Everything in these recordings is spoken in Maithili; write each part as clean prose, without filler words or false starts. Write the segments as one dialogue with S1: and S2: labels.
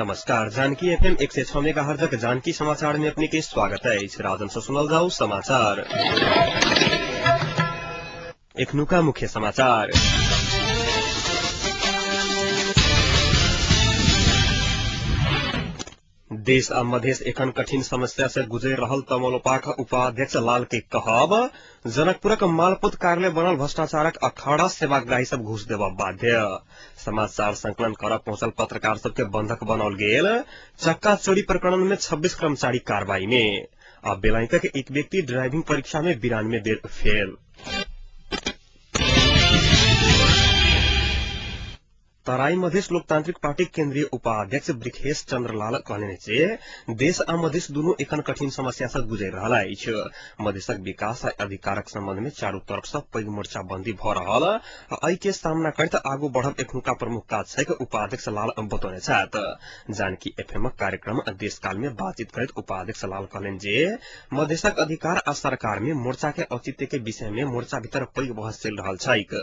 S1: नमस्कार, जानकी एफएम 106 मेगाहर्जक जानकी समाचार में अपने के स्वागत है। राजन से सुनल जाऊ समाचार। एखनुका मुख्य समाचार। देश आ मधेश एखन कठिन समस्या से गुजर रहल तमलोपाक उपाध्यक्ष लाल के कहब, जनकपुरक मालपोत कार्यालय बनल भ्रष्टाचारक अखाड़ा सेवाग्राही सब घूस देबऽ बाध्य। समाचार संकलन कर पहुंचल पत्रकार सबके बंधक बनाओल गेल। चक्का चोरी प्रकरण में 26 कर्मचारी कार्रवाई में। आ बेलायतक एक व्यक्ति ड्राइविंग परीक्षा में 92 बेर फेल। तराई मधेश लोकतांत्रिक पार्टी केंद्रीय उपाध्यक्ष वृखेश चंद्रलाल कहलनि जे देश आ मधेश दुनू एखन कठिन समस्या से गुजरि रहल अछि। मधेशक विकास आ अधिकारक संबंध में चारू तरफ से पैघ मोर्चाबंदी भ रहल आ एहि के सामना करैत आगू बढ़ब एखनुका प्रमुख काज छैक, उपाध्यक्ष लाल बतौने छथि। जानकी एफएमक कार्यक्रम देशकाल में बातचीत करैत उपाध्यक्ष लाल कहलनि जे मधेशक अधिकार आ सरकार में मोर्चा के औचित्य के विषय में मोर्चा भीतर पैघ बहस चलि रहल छैक।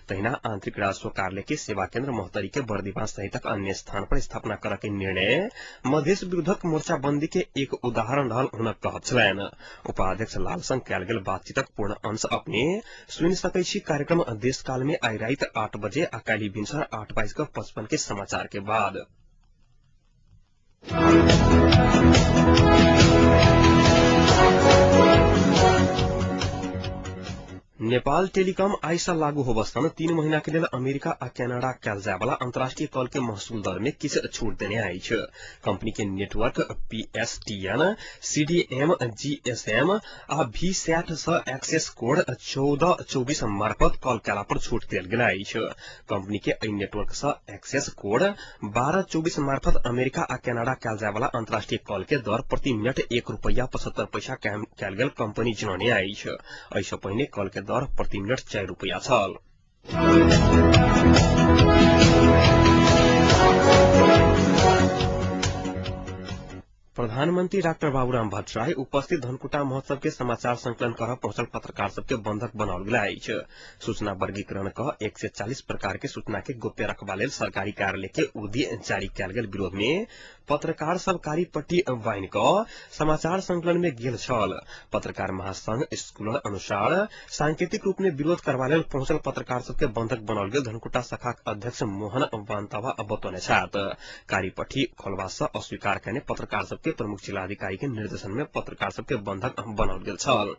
S1: तहिना आंतरिक राजस्व कार्यालय के सेवा केंद्र महोत्तरी के बर्दिवास सहितक अन्य स्थान पर स्थापना करऽ के निर्णय मधेश विरुद्धक मोर्चाबंदी के एक उदाहरण रहल हुनक कहब छलनि। उपाध्यक्ष लाल संग कयल गेल बातचीतक पूर्ण अंश अपने सुनि सकै छी कार्यक्रम देशकाल में आइ राति 8 बजे आ काल्हि भिनसर 8:55 के समाचार के बाद। नेपाल टेलीकॉम आइ से लागू होबसन 3 महीना के लेल अमेरिका आ कनाडा कयल जाय वाला अंतर्राष्ट्रीय कॉल के महसूल दर में किछु छूट देने अछि। कंपनी के नेटवर्क पीएसटीएन, सीडीएम, जीएसएम आ वी सैट सँ एक्सेस कोड 1424 मार्फत कॉल कयला पर छूट देल गेल अछि। कंपनी के एहि नेटवर्क सँ एक्सेस कोड 1224 मार्फत अमेरिका आ कनाडा कयल जाय वाला अंतर्राष्ट्रीय कॉल के दर प्रति मिनट 1 रुपैया 75 पैसा कयल गेल कंपनी जनौने अछि। एहि सँ पहिने कॉल के दर प्रति मिनट 4 रुपैया छल। प्रधानमंत्री डाक्टर बाबूराम भट्टराई उपस्थित धनकुटा महोत्सव के समाचार संकलन कर पहुंचल पत्रकार सबके बंधक बनाओल गेल अछि। सूचना वर्गीकरण क 140 प्रकार के सूचना के गोप्य रखबा लेल सरकारी कार्यालय के उर्दी जारी कयल गेल विरोध में पत्रकार सब कारी पट्टी बान्हि क समाचार संकलन में गेल छल। पत्रकार महासंघ स्कूलर अनुसार सांकेतिक रूप में विरोध करबा लेल पहुंचल पत्रकार सबके बंधक बनाओल गेल धनकुटा शाखाक अध्यक्ष मोहन वान्तावा बतौने छथि। कारी पट्टी खोलबा सँ अस्वीकार कयने पत्रकार सबके प्रमुख जिलाधिकारी के निर्देशन में पत्रकार सबके बंधक बनाओल गेल छल।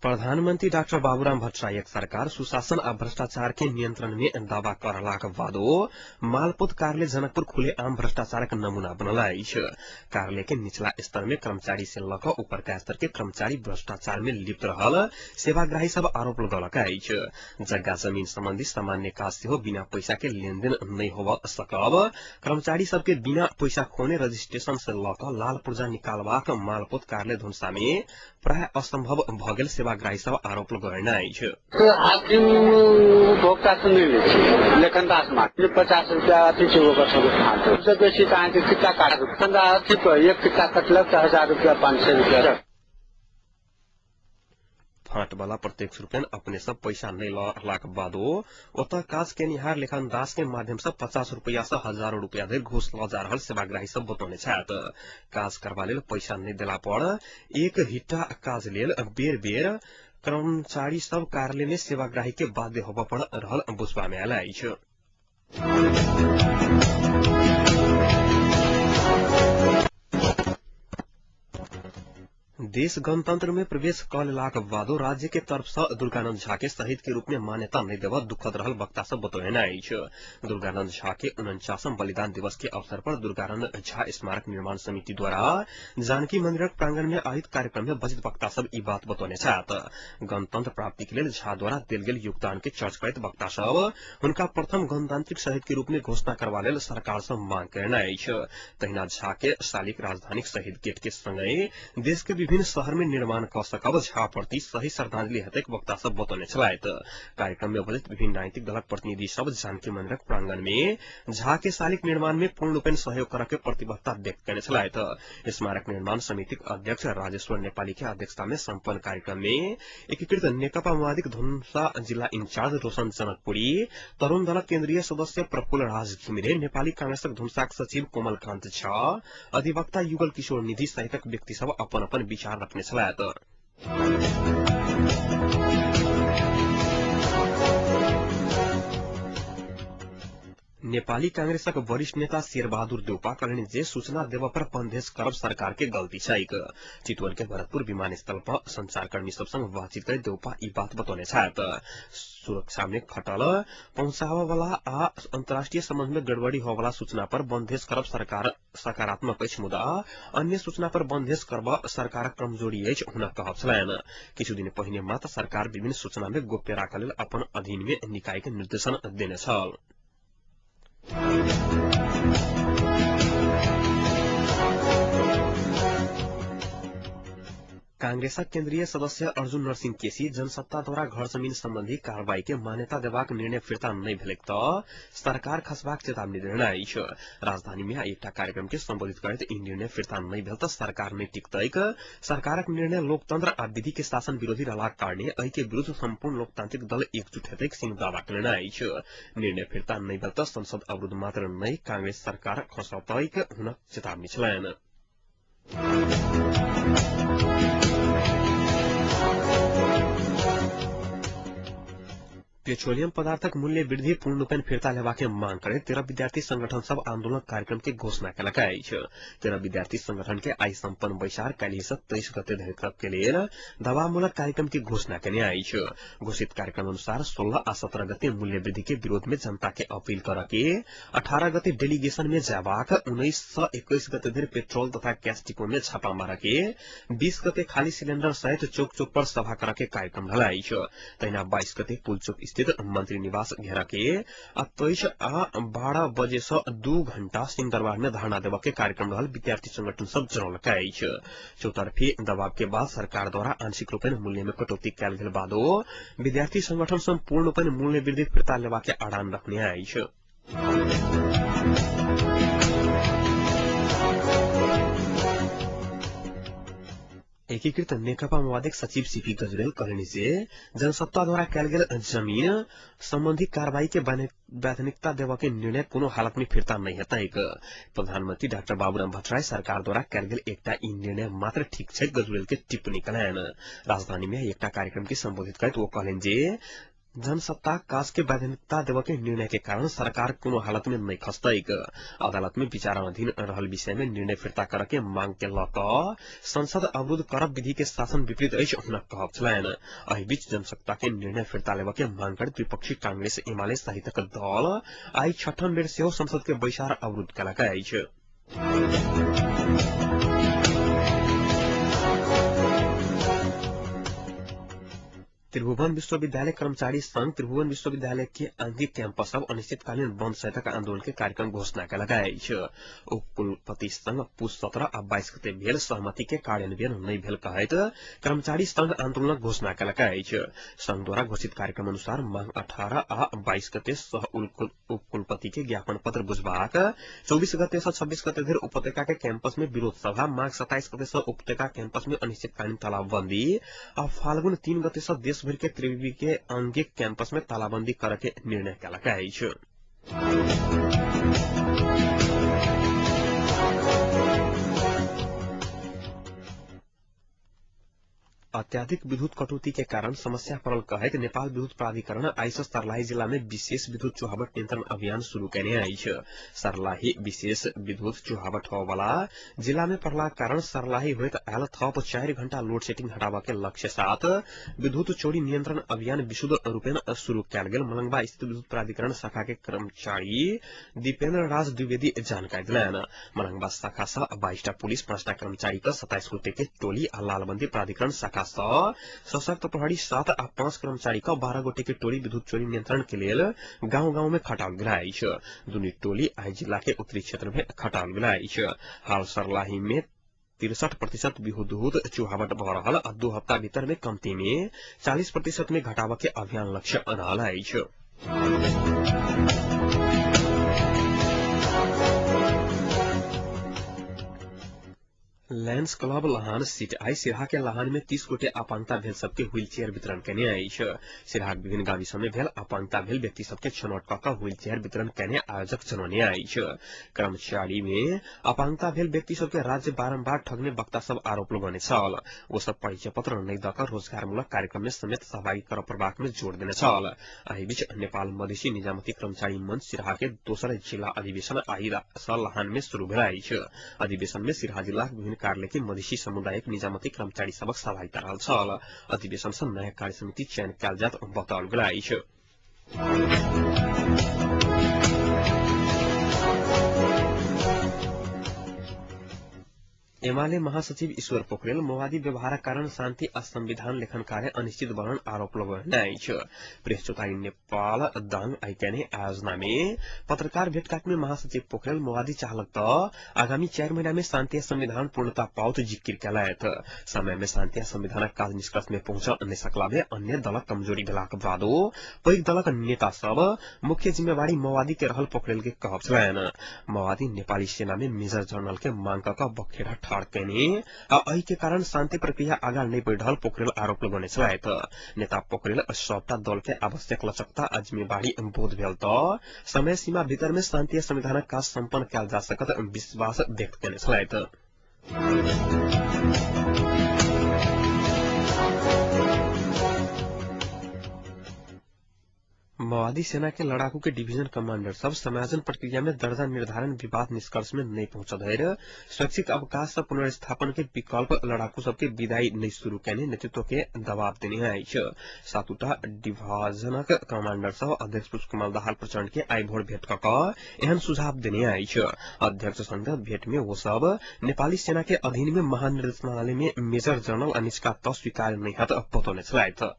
S1: प्रधानमंत्री डाक्टर बाबूराम भट्टराईक सरकार सुशासन आ भ्रष्टाचार के नियंत्रण में दावा करलाक बादो मालपोत कार्यालय जनकपुर खुलेआम भ्रष्टाचारक नमूना बनल अछि। कार्यालय के निचला स्तर में कर्मचारी से लऽ कऽ ऊपरका स्तर के कर्मचारी भ्रष्टाचार में लिप्त रहल सेवाग्राही सब आरोप लगौलक अछि। जग्गा जमीन संबंधी सामान्य काज सेहो बिना पैसा के लेनदेन नहि होबऽ सकब, कर्मचारी सबके बिना पैसा खोने रजिस्ट्रेशन से लऽ कऽ लाल पुर्जा निकालबाक मालपोत कार्यालय धनुषा में प्राय असंभव भ गेल सेवाग्राही सब आरोप लगौने अछि।
S2: हाकिम उपभोक्ता से नहि लै छै, लेखनदास मात्र 50 रुपया अथी छै ओकर सबके फाँट। सबसँ बेसी तऽ अहाँके कित्ता काटत, चंदा अथी पर एक कित्ता कटलक तऽ 1000 रुपया 500 रुपया।
S1: फाँट वाला प्रत्यक्ष रूपेण अपने सब पैसा नहि ललाक बादो ओतऽ काज केनिहार लेखनदास के माध्यम से 50 रुपया से हजारों रुपया धरि घूस लऽ जा रहल सेवाग्राही सब बतौने छथि। काज करबा लेल पैसा नहि देला पर एक हिट्टा काज लेल बेर बेर कर्मचारी सब कार्यालय में सेवाग्राही के बाध्य होबऽ पड़ रहल बुझबा में आयल अछि। देश गणतंत्र में प्रवेश क लेलाक बादो राज्य के तरफ से दुर्गानंद झा के शहीद के रूप में मान्यता नहीं देबऽ दुखद रहल वक्ता सब बतौने अछि। दुर्गानंद झा के 49वां बलिदान दिवस के अवसर पर दुर्गानंद झा स्मारक निर्माण समिति द्वारा जानकी मंदिरक प्रांगण में आयोजित कार्यक्रम में बजित वक्ता सब ई बात बतौने छथि। गणतंत्र प्राप्ति के लेल झा द्वारा देल गेल योगदान के चर्च करैत वक्ता सब हुनका प्रथम गणतांत्रिक शहीद के रूप में घोषणा करबा लेल सरकार से मांग कयने अछि। तहिना झा के शालिक राजधानीक शहीद गेट के संगहि देश के विभिन्न शहर में निर्माण क सकब झा प्रति सही श्रद्धांजलि हेतैक वक्ता सब बतौने छलथि। कार्यक्रम में उपस्थित विभिन्न राजनीतिक दलक प्रतिनिधि सब जानकी मंदिरक प्रांगण में झा के शालिक निर्माण में पूर्ण रूपेण सहयोग करऽ के प्रतिबद्धता व्यक्त कयने छलथि। स्मारक निर्माण समितिक अध्यक्ष राजेश्वर नेपाली के अध्यक्षता में सम्पन्न कार्यक्रम में एकीकृत नेकपा माओवादीक धनुषा जिल्ला इंचार्ज रोशन जनकपुरी, तरुण दलक केन्द्रीय सदस्य प्रफुल्ल राज घिमिरे, नेपाली कांग्रेसक धनुषाक सचिव कोमल कान्त झा, अधिवक्ता युगल किशोर निधि सहितक व्यक्ति सब अपन अपन विचार रखने छलथि। नेपाली कांग्रेसक वरिष्ठ नेता शेरबहादुर देउपा कहलनि जे सूचना देबऽ पर बंधेज करब सरकार के गलती छैक। चितवन के भरतपुर विमानस्थल पर संचारकर्मी सब संग बातचीत करैत देउपा ई बात बतौने छथि। सुरक्षा में खटल पहुंचाबऽ वाला आ अंतर्राष्ट्रीय संबंध में गड़बड़ी होय वाला सूचना पर बंधेज करब सरकार सकारात्मक अछि, मुदा अन्य सूचना पर बंधेज करब सरकारक कमजोरी अछि हुनक कहब छलनि। किछु दिन पहिने मात्र सरकार विभिन्न सूचना में गोप्य राखऽ लेल अपन अधीन में निकाय के निर्देशन देने छल। कांग्रेसक केन्द्रीय सदस्य अर्जुन नरसिंह केसी जनसत्ता द्वारा घर जमीन संबंधी कार्रवाई के मान्यता देबाक निर्णय फिर्ता नहि भेलैक तऽ सरकार खसबाक चेतावनी देने अछि। राजधानी में एकटा कार्यक्रम के संबोधित करैत ई निर्णय फिर्ता नहि भेल तऽ सरकार नहि टिकतैक। सरकारक निर्णय लोकतंत्र आ विधि के शासन विरोधी रहलाक कारणे एहि के विरूद्ध संपूर्ण लोकतांत्रिक दल एकजुट हेतैक सिंह दावा कयने अछि। निर्णय फिर्ता नहि भेल तऽ संसद अवरुद्ध मात्र नहि कांग्रेस सरकार खसतैक हुनक चेतावनी छलनि। पेट्रोलियम पदार्थक मूल्य वृद्धि पूर्ण रूपेण फिर्ता लेबाक मांग करैत 13 विद्यार्थी संगठन सब आंदोलन कार्यक्रम के घोषणा केलक अछि। 13 विद्यार्थी संगठन के आइ सम्पन्न बैसार काल्हि से 23 गते धरि के लेल दबावमूलक कार्यक्रम के घोषणा केने अछि। घोषित कार्यक्रम अनुसार 16 आ 17 गते मूल्य वृद्धि के विरोध में जनता के अपील करऽ के, 18 गते डेलीगेशन में जाबाक, 19 से 21 गते धरि पेट्रोल तथा गैस डिपो में छापा मारऽ के, 20 गते खाली सिलेंडर सहित चौक चौक पर सभा करऽ के कार्यक्रम रहल अछि। तहिना 22 गते पुलचोक स्थित मंत्री निवास घेरा के आ 23 आ 12 बजे से 2 घंटा सिंहदरबार में धरना देबऽ के कार्यक्रम रहल विद्यार्थी संगठन सब जनौलक अछि। चौतरफी दबाव के बाद सरकार द्वारा आंशिक रूपेण मूल्य में कटौती कयल गेल बादो विद्यार्थी संगठन सब पूर्ण रूपेण मूल्य वृद्धि फिर्ता लेबा के अड़ान रखने अछि। एकीकृत नेकपा माओवादीक सचिव सीपी गजुरेल कहलनि जे जनसत्ता द्वारा कयल गेल जमीन संबंधी कार्रवाई के वैधानिकता देबऽ के निर्णय कोनो हालत में फिर्ता नहि हेतैक। प्रधानमंत्री डाक्टर बाबूराम भट्टराई सरकार द्वारा कयल गेल एकटा ई निर्णय मात्र ठीक छै गजुरेल के टिप्पणी कयलनि। राजधानी में एकटा कार्यक्रम के संबोधित करैत ओ कहलनि जे जनसत्ता काज के वैधानिकता देबऽ के निर्णय के कारण सरकार कोनो हालत में नहि खसतैक। अदालत में विचाराधीन रहल विषय में निर्णय फिर्ता करऽ के मांग के लऽ कऽ संसद अवरुद्ध करब विधि के शासन विपरीत अछि हुनक कहब छलनि। एहि बीच जनसत्ता के निर्णय फिर्ता लेबऽ के मांग करैत विपक्षी कांग्रेस एमाले सहितक दल आइ छठम बेर सेहो संसद के बैसार अवरुद्ध केलक अछि। त्रिभुवन विश्वविद्यालय कर्मचारी संघ त्रिभुवन विश्वविद्यालय के आंगिक कैंपस सब अनिश्चितकालीन बंद सहितक आंदोलन के कार्यक्रम घोषणा केलक अछि। उपकुलपति संघ पुस 17 आ 22 गते भेल सहमति के कार्यान्वयन नहि भेल कहैत कर्मचारी संघ आंदोलनक घोषणा केलक अछि। संघ द्वारा घोषित कार्यक्रम अनुसार माघ 18 आ 22 गते सह उपकुलपति के ज्ञापन पत्र बुझबाक, 24 गते से 26 गते धरि उपत्यका के कैंपस में विरोध सभा, माघ 27 गते से उपत्यका कैंपस में अनिश्चितकालीन तालाबंदी आ फाल्गुन 3 गते से देशभरि के त्रिवी के आंगिक कैंपस में तालाबंदी करऽ के निर्णय केलक अछि। अत्याधिक विद्युत कटौती के कारण समस्या पड़ल कहैत नेपाल विद्युत प्राधिकरण आइ से सर्लाही जिला में विशेष विद्युत चुहावट नियंत्रण अभियान शुरू केने अछि। सर्लाही विशेष विद्युत चुहावट होवला जिला में पड़लाक कारण सर्लाही होइत आयल थप 4 घंटा लोड सेटिंग हटाबऽ के लक्ष्य साथ विद्युत चोरी नियंत्रण अभियान विशुद्ध रूपेण शुरू कयल गेल मलंगवा स्थित विद्युत प्राधिकरण शाखा के कर्मचारी दीपेन्द्र राज द्विवेदी जानकारी देलनि। मलंगवा शाखा से 22टा पुलिस, 5टा कर्मचारी के 27 गोटे के टोली आ लालबंदी प्राधिकरण शाखा सशक्त प्रहरी 7 आ 5 कर्मचारी का 12 गोटे के टोली विद्युत चोरी नियंत्रण के लेल गांव गांव में खटाओल गेल अछि। दुनू टोली आइ जिला के उत्तरी क्षेत्र में खटाओल गेल अछि। हाल सर्लाही में 63% बिहुदूध चुहावट भ रहल आ 2 हप्ता भीतर में कम्ती में 40% में घटाव के अभियान लक्ष्य रहल अछि। Lions club Lahan seat I Siraha के लहान में 30 गोटे अपांगता भेल सबके व्हील चेयर वितरण केने अछि। सिरहाक विभिन्न गाविस में भेल अपांगता भेल व्यक्ति सबके छनौट क क व्हील चेयर वितरण केने आयोजक जनौने अछि। कर्मचारी में अपांगता भेल व्यक्ति सबके राज्य बारम्बार ठगने वक्ता सब आरोप लगौने छल। ओ सब परिचय पत्र नहि द क रोजगारमूलक कार्यक्रम में समेत सहभागी कर पड़बाक में जोड़ देने छल। एहि बीच नेपाल मधेसी निजामती कर्मचारी मंच सिरहा के दोसर जिला अधिवेशन आइ सँ लहान में शुरू भेल अछि। अधिवेशन में सिरहा जिलाक विभिन्न कार्यालय के मधेसी समुदायक निजामती कर्मचारी सबक सहभागिता रहल छल। अधिवेशन सँ नयाँ कार्य समिति चयन कयल जायत बताओल गेल अछि। एमाले महासचिव ईश्वर पोखरेल माओवादी व्यवहारक कारण शान्ति आ संविधान लेखन कार्य अनिश्चित बनल आरोप लगौने अछि। प्रेस चौतारी नेपाल दाङ आइकेने आयोजना में पत्रकार भेटघाट में महासचिव पोखरेल माओवादी चाहलक त आगामी 4 महीना में शान्ति आ संविधान पूर्णता पाउत जिकिर केलथि। समय में शान्ति आ संविधानक काज निष्कर्ष में पहुंच नहि सकला भए अन्य दलक कमजोरी भेलाक बादो पैघ दलक नेता सब मुख्य जिम्मेवारी माओवादी के रहल पोखरेल के कहब छलनि। माओवादी नेपाली सेना में मेजर जनरल के मांग क बखेड़ा केने आ एहि के कारण शान्ति प्रक्रिया आगा नहि बढ़ि रहल पोखरेल आरोप लगौने छलथि। नेता पोखरेल सबटा दल के आवश्यक लचकता आ जिम्मेवारी बोध भेल त समय सीमा भीतर में शान्ति आ संविधानक काज सम्पन्न कयल जा सकत विश्वास व्यक्त केने छलथि। माओवादी सेना के लड़ाकू के डिवीजन कमांडर सब समायोजन प्रक्रिया में दर्जा निर्धारण विवाद निष्कर्ष में नहीं पहुंच धरि स्वैच्छिक अवकाश से पुनर्स्थापन के विकल्प लड़ाकू सबके विदाई नहीं शुरू केने नेतृत्व के दबाव देने अछि। 7टा डिवीजनक कमांडर सब अध्यक्ष पुष्पकमल दाहाल प्रचण्ड के आइ भोर भेट क एहन सुझाव देने अछि। अध्यक्ष संग भेट में वो सब नेपाली सेना के अधीन में महानिर्देशनालय में मेजर जनरल अनिष्का तह स्वीकार नहीं हत बतौने छलथि।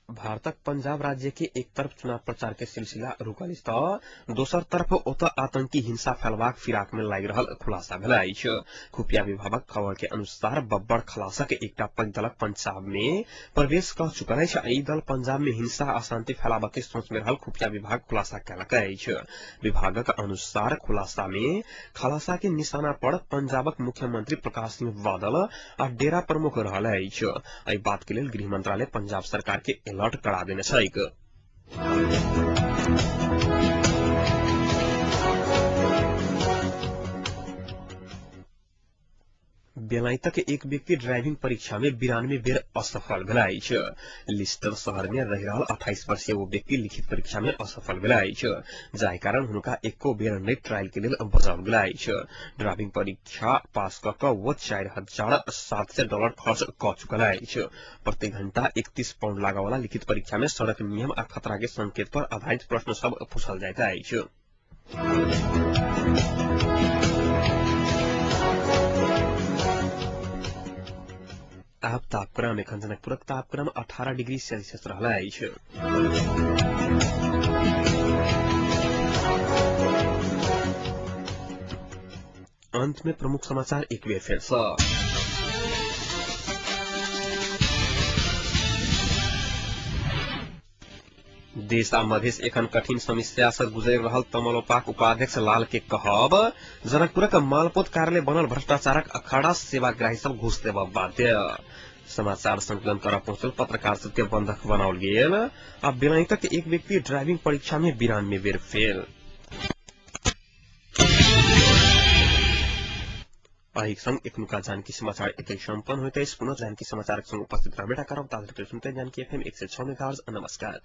S1: भारतक पंजाब राज्य के एक तरफ चुनाव प्रचार के सिलसिला रुकल त दोसर तरफ ओतऽ आतंकी हिंसा फैलबाक फिराक में लागि रहल खुलासा भेल अछि। खुफिया विभागक खबर के अनुसार बब्बर खलासक एकटा पैघ दलक पंजाब में प्रवेश क चुकल अछि। ई दल पंजाब में हिंसा अशांति फैलाबऽ के सोच में रहल खुफिया विभाग खुलासा केलक अछि। विभागक अनुसार खुलासा में खलासा के निशाना पर पंजाबक मुख्यमंत्री प्रकाश सिंह बादल आ डेरा प्रमुख रहल अछि। एहि बात के लेल गृह मंत्रालय पंजाब सरकार के अलर्ट करा देने छैक। बेलायतक एक व्यक्ति ड्राइविंग परीक्षा में 92 बेर असफल भेल अछि। लिस्टर शहर में रहि रहल 28 वर्षीय ओ व्यक्ति लिखित परीक्षा में असफल भेल अछि, जाहि कारण हुनका एको बेर नहि ट्रायल के लेल बजाओल गेल अछि। ड्राइविंग परीक्षा पास क क ओ $4,700 खर्च क चुकल अछि। प्रति घंटा 31 पाउंड लागऽ वाला लिखित परीक्षा में सड़क नियम आ खतरा के संकेत पर आधारित प्रश्न सब पूछल जाइत अछि। आब तापक्रम एखन जनकपुरक तापक्रम 18 डिग्री सेल्सियस रहल अछि। अंत में प्रमुख समाचार एक बेर फेर सँ। देश आ मधेश एखन कठिन समस्या से गुजरि रहल तमलोपाक उपाध्यक्ष लाल के कहब जनकपुरक मालपोत कार्यालय बनल भ्रष्टाचारक अखाड़ा सेवाग्राही सब घूस देबऽ बाध्य। समाचार संकलन करऽ पहुंचल पत्रकार सबके बंधक बनाओल गेल आ बेलायतक एक व्यक्ति ड्राइविंग परीक्षा में 92 बेर फेल। एहिक संग एखनुका जानकी समाचार एतै सम्पन्न होइत अछि। पुनः जानकी समाचारक संग उपस्थित रहबे करब। ताधरि सुनते जानकी एफएम 106 मेगाहर्ट्ज। नमस्कार।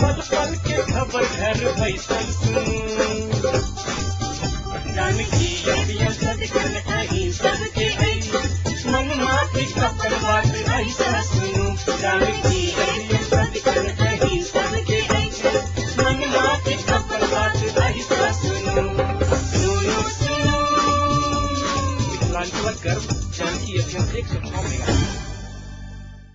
S3: पल पल के खबर घर बैसल सुनू।